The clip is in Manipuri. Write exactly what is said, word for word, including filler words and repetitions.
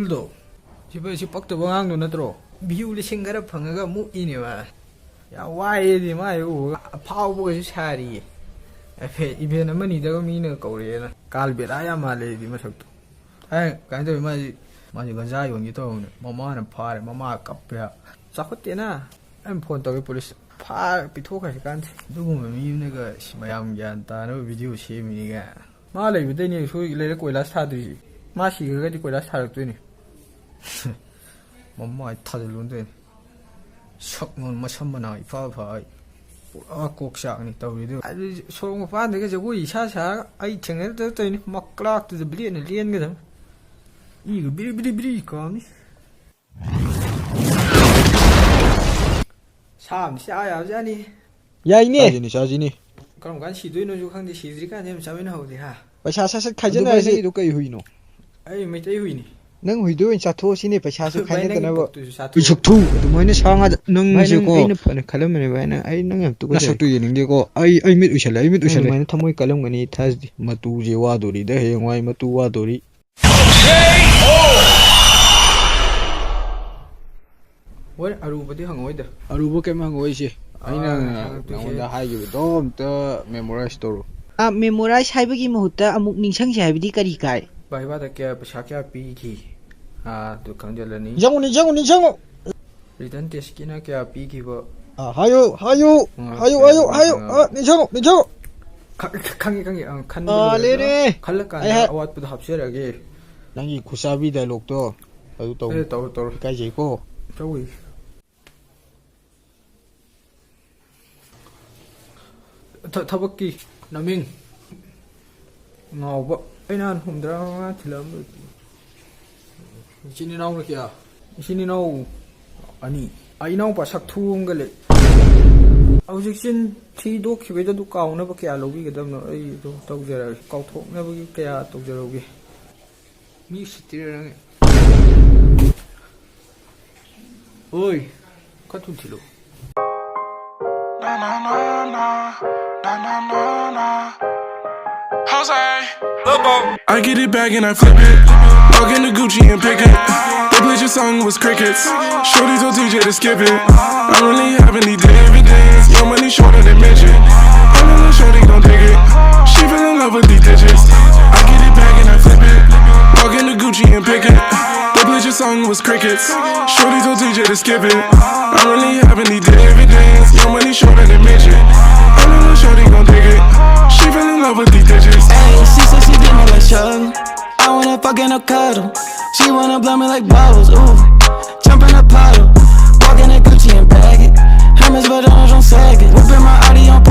ꯗꯣ, ꯁꯤ, ꯁꯤ ꯄꯛꯇꯕ ꯑꯉꯥꯡꯗꯣ ꯅꯠꯇ꯭ꯔꯣ? View ꯂꯤꯁꯤꯡ ꯈꯔ ꯐꯪꯉꯒ ꯃꯨꯛꯏꯅꯦ ꯃꯥ꯫ ꯌꯥꯝ ꯋꯥꯏꯌꯦꯗꯤ ꯃꯥ ꯎꯕꯒ꯫ ꯑꯐꯥꯎꯕꯒꯁꯨ ꯁꯥꯔꯤꯌꯦ꯫ ꯍꯥꯏꯐꯦꯠ event ꯑꯃꯅꯤꯗꯒ ꯃꯤꯅ ꯀꯧꯔꯛꯑꯦꯅ꯫ ꯀꯥꯜ ꯕꯦꯔꯥ ꯌꯥꯝ ꯃꯥꯜꯂꯦ ꯑꯩꯗꯤ ꯃꯁꯛꯇꯣ꯫ ꯑꯦ, ꯀꯃꯥꯏꯅ ꯇꯧꯋꯤ? ꯃꯥꯁꯤ, ꯃꯥꯁꯤ ꯒꯟꯖꯥ ꯌꯣꯟꯒꯦ ꯇꯧꯕꯅꯦ꯫ ꯃꯃꯥꯅ ꯐꯥꯔꯦ꯫ ꯃꯃꯥ ꯀꯞꯄꯦ꯫ ꯆꯥꯎꯈꯠꯇꯦꯅ꯫ ꯑꯩꯅ phone ꯇꯧꯒꯦ police꯫ ꯐꯥ, ꯄꯤꯊꯣꯛꯈ꯭ꯔꯁꯤ ꯀꯥꯟꯗꯦ꯫ ꯑꯗꯨꯒꯨꯝꯕ ꯃꯤ ꯑꯃꯅꯒ ꯁꯤ ꯃꯌꯥꯝ ꯒ꯭ꯌꯥꯟ ꯇꯥꯅꯕ video ꯁꯦꯝꯃꯤꯅꯦ ꯀꯥꯏꯅ꯫ ꯃꯥ ꯂꯩꯕꯗꯩꯅꯦ ꯁꯣꯏ ꯂꯩꯔ ꯀꯣꯏꯂꯥꯁ ꯊꯥꯗ꯭ꯔꯤꯁꯤ꯫ ꯃꯥ ꯁꯤꯈ꯭ꯔꯒꯗꯤ ꯀꯣꯏꯂꯥꯁ ꯊꯥꯔꯛꯇꯣꯏꯅꯤ꯫ ꯃꯃꯥꯏ ꯊꯥꯖꯤꯜꯂꯨꯅ ꯇꯧꯔꯤꯅꯤ꯫ ꯁꯛ ꯃ-, ꯃꯁꯝ ꯃꯅꯥ ꯏꯐꯥ ꯐꯥ꯫ ꯄꯨꯔꯥ ꯀꯣꯛ ꯆꯥꯛꯅꯤ ꯇꯧꯔꯤꯗꯨ꯫ ꯑꯗꯨ ꯁꯣꯔꯣꯛ ꯃꯄꯥꯟꯗꯒ ꯖꯒꯣꯏ ꯏꯁꯥ ꯁꯥꯔꯒ ꯑꯩ ꯊꯦꯡꯅꯔꯛꯇ ꯇꯧꯔꯤꯅꯤ꯫ ꯃꯀ꯭ꯂꯥꯛꯇꯨꯗ ꯕ꯭ꯂꯦꯠꯅ ꯂꯦꯟꯒꯗꯕꯅꯤ꯫ ꯏꯒ ꯕꯤꯔꯤ ꯕꯤꯔꯤ ꯕꯤꯔꯤ ꯀꯥꯝꯅꯤ꯫ ꯁꯥ ꯑꯃꯗꯤ ꯆꯥ ꯌꯥꯕꯖꯥꯠꯅꯤ꯫ ꯌꯥꯏꯅꯦ꯫ ꯆꯥꯁꯤꯅꯦ, ꯆꯥꯁꯤꯅꯦ꯫ ꯀꯔꯝ ꯀꯥꯟꯗ ꯁꯤꯗꯣꯏꯅꯣꯁꯨ ꯈꯪꯗꯦ, ꯁꯤꯗ꯭ꯔꯤꯀꯥꯟꯗ ꯑꯗꯨꯝ ꯆꯥꯃꯤꯟꯅꯍꯧꯁꯦ, ꯍꯥ? ꯄꯩꯁꯥ ꯁꯠ ꯁꯠ ꯑꯗꯨ ꯈꯥꯏꯖꯤꯟꯅꯔꯁꯤ꯫ ꯅꯪꯒꯤꯗꯣ ꯀꯩ ꯍꯨꯏꯅꯣ? ꯑꯩ ꯃꯩꯇꯩ ꯍꯨꯏꯅꯤ꯫ ꯅꯪ ꯍꯨꯏꯗꯣ ꯑꯣꯏꯅ ꯆꯥꯊꯣꯛꯑꯁꯤꯅꯦ, ꯄꯩꯁꯥꯁꯨ ꯚꯥꯏ, ꯅꯪꯒꯤ ꯈꯥꯏꯅꯗꯅꯕ꯫ ꯄꯛꯇꯨꯁꯨ ꯆꯥꯊꯣꯛꯑꯣ꯫ ꯏꯁꯛꯊꯨ, ꯑꯗꯨꯃꯥꯏꯅ ꯁꯥ ꯉꯥꯗ ꯅꯪꯁꯦꯀꯣ꯫ ꯚꯥꯏ, ꯅꯪ, ꯑꯩꯅ ꯐꯅ ꯈꯜꯂꯝꯕꯅꯦ, ꯚꯥꯏ, ꯅꯪ, ꯑꯩ ꯅꯪ ꯌꯥꯝ ꯇꯨꯀꯠꯆꯩ꯫ ꯅꯁꯛꯇꯨ ꯌꯦꯡꯅꯤꯡꯗꯦꯀꯣ꯫ ꯑꯩ, ꯑꯩ ꯃꯤꯠ ꯎꯏꯁꯜꯂꯦ, ꯑꯩ ꯃꯤꯠ ꯅꯪ ꯎꯏꯁꯜꯂꯦ꯫ ꯑꯗꯨꯃꯥꯏꯅ ꯊꯃꯣꯏ ꯀꯜꯂꯝꯒꯅꯤ ꯊꯥꯖꯗꯦ꯫ ꯃꯇꯨꯁꯦ ꯋꯥꯗꯣꯔꯤꯗ, ꯍꯌꯦꯡꯋꯥꯏ ꯃꯇꯨ ꯋꯥꯗꯣꯔꯤ꯫ ꯍꯣꯏ, ꯑꯔꯨꯕꯗꯤ ꯍꯪꯉꯛꯑꯣꯏꯗ꯫ ꯑꯔꯨꯕ ꯀꯩꯝ ꯍꯪꯉꯛꯑꯣꯏꯁꯦ꯫ ꯑꯩꯅ ꯑꯥ, ꯍꯪꯉꯛꯇꯣꯏꯁꯦ꯫ ꯅꯉꯣꯟꯗ ꯍꯥꯏꯈꯤꯕꯗꯣ ꯑꯝꯇ memorize ꯇꯧꯔꯣ꯫ ꯑ, memorize ꯍꯥꯏꯕꯒꯤ ꯃꯍꯨꯠꯇ ꯑꯃꯨꯛ ꯅꯤꯡꯁꯤꯡꯁꯦ ꯍꯥꯏꯕꯗꯤ ꯀꯔꯤ ꯀꯥꯏ? ꯚꯥꯏꯕꯥꯗ ꯀꯌꯥ, ꯄꯩꯁꯥ ꯀꯌꯥ ꯄꯤꯈꯤ? ꯑꯥ, ꯑꯗꯨ ꯈꯪꯖꯤꯜꯂꯅꯤ꯫ ꯅꯤꯡꯁꯤꯡꯉꯨ, ꯅꯤꯡꯁꯤꯡꯉꯨ, ꯅꯤꯡꯁꯤꯡꯉꯨ꯫ Written test ꯀꯤꯅ ꯀꯌꯥ ꯄꯤꯈꯤꯕ? ꯑꯥ, ꯍꯥꯏꯌꯨ, ꯍꯥꯏꯌꯨ, ꯎꯝ, ꯍꯥꯏꯌꯨ, ꯍꯥꯏꯌꯨ, ꯎꯝ, ꯍꯥꯏꯌꯨ꯫ ꯎꯝ꯫ ꯑꯥ, ꯅꯤꯡꯁꯤꯡꯉꯨ, ꯅꯤꯡꯁꯤꯡꯉꯨ꯫ ꯈ-, ꯈ-, ꯈꯪꯉꯦ, ꯈꯪꯉꯦ꯫ ꯑꯪ, ꯈꯟꯕ ꯑꯥ, ꯂꯣꯏꯔꯒ ꯂꯩꯔꯦ꯫ ꯈꯜꯂꯀꯥꯟꯗ ꯑꯩ ꯍꯥꯏ-, ꯑꯋꯥꯠꯄꯗꯣ ꯍꯥꯞꯆꯔꯒꯦ꯫ ꯅꯪꯒꯤ ꯈꯨꯁꯥꯕꯤ dialogue ꯇꯣ ꯑꯗꯨ ꯇꯧ꯫ ꯑꯦ, ꯇꯧꯔꯣ, ꯇꯧꯔꯣ꯫ ꯏꯀꯥꯏꯖꯩꯀꯣ꯫ ꯇꯧꯏ꯫ ꯊ-, ꯊꯕꯛꯀꯤ ꯃꯃꯤꯡ꯫ ꯉꯥꯎꯕ꯫ ꯑꯩ ꯅꯍꯥꯟ ꯍꯨꯝꯗ꯭ꯔꯥ ꯃꯉꯥ ꯊꯤꯜꯂꯛꯑꯝꯕ꯫ ꯏꯆꯤꯟ ꯏꯅꯥꯎꯅ ꯀꯌꯥ? ꯏꯆꯤꯟ ꯏꯅꯥꯎ ꯑꯅꯤ꯫ ꯑꯩ ꯏꯅꯥꯎꯄꯥ ꯁꯛꯊꯨ ꯑꯃꯒ ꯂꯩ꯫ ꯍꯧꯖꯤꯛ ꯆꯤꯟ ꯊꯤꯗꯣꯛꯈꯤꯕꯩꯗ ꯑꯗꯨ ꯀꯥꯎꯅꯕ ꯀꯌꯥ ꯂꯧꯕꯤꯒꯗꯕꯅꯣ? ꯑꯩ ꯑꯗꯨꯝ ꯇꯧꯖꯔꯒꯦ꯫ ꯀꯥꯎꯊꯣꯛꯅꯕꯒꯤ ꯀꯌꯥ ꯇꯧꯖꯔꯧꯒꯦ꯫ ꯃꯤ ꯎꯁꯤꯠꯇ꯭ꯔꯤꯔ ꯅꯪ? ꯑꯣꯏ, ꯈꯔ ꯊꯨꯅ ꯊꯤꯜꯂꯨ꯫ Na na na na, na na na na. Jose. I get it back and I flip it. Walk into Gucci and pick it. They played your song was crickets. Shorty told T J to skip it. I don't really have any dividends. Your money shorter than midget. I know the shorty gon' dig it. She fell in love with these digits. I get it back and I flip it. Walk into Gucci and pick it. They played your song was crickets. Shorty told T J to skip it. I don't really have any dividends. Your money shorter than midget. I know the shorty gon' dig it. She fell in love with these digits. Ayy, she said she did me like Shug. I wanna fuck and no cuddle. She wanna blow me like bubbles. Ooh, jump in a puddle. Walk in a Gucci and bag it. Hermes, but on don't sag it.